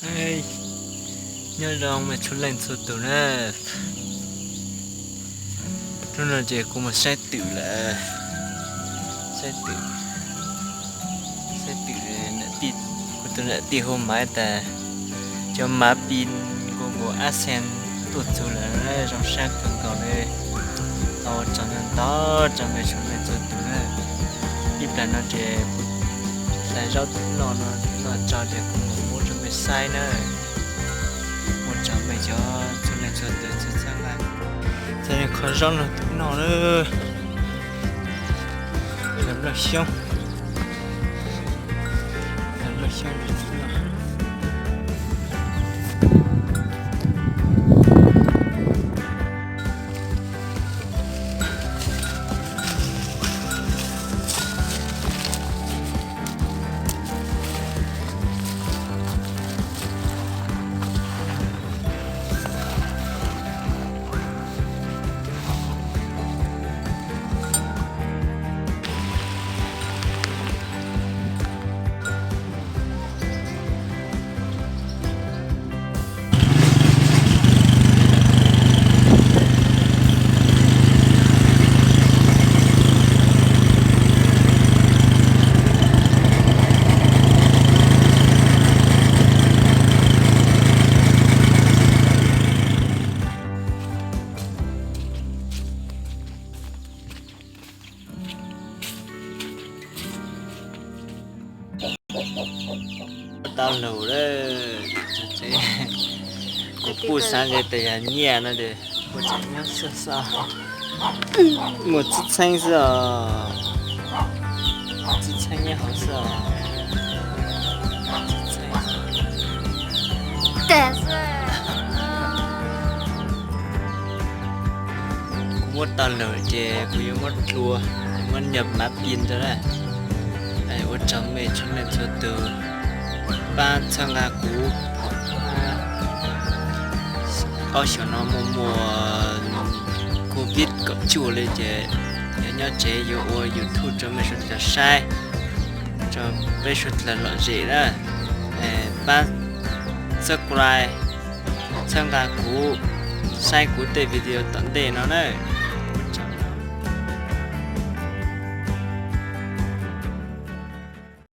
Hais, nyob zoo mej txhua leej txhua tus na. Hnub no ces kuv mus saib twm lawm, saib twm, saib twm, kuv tus niam tij hu Maiv tas cov Mav Pin Google AdSense tuaj txug lawm, zoo sab kawg nkaus li. Tau ua tsaug ntau ntau rau mej txhua leej txhua tus na. Ib plag no ces kuv hlais zaub twm noj no, twm noj tsau ces kuv mus muab rau mej saib na. Ua tsaug mej cov txhua leej txhua tus txhawb nqa. Txhua qhov zaub no twm noj na. Hlais nplooj xyoob, hlais nplooj xyoob twm noj. Tau lug lawm, kuv kuj xaav nqe tas yog nyiaj no es ua tseem muab xwb xwb, muaj txheeb xwb os, txheeb nyob hauv xwb os. Kuv muab tau lawm ces kuv yuav muab tua, yuav muab nyam Mav Pin rau na. Ua tsaug mej txhua leej txhua tus pab txhawb nqa kuv. Ob xyoos no muaj muaj Covid kaum cuaj li ces yog nyob tsev yuav ua YouTube rau mej suav dlawg saib, rau peb suav dlawg lom zem na. Pab subscribe, txhawb nqa kuv saib kuv tej video tom ntej no na.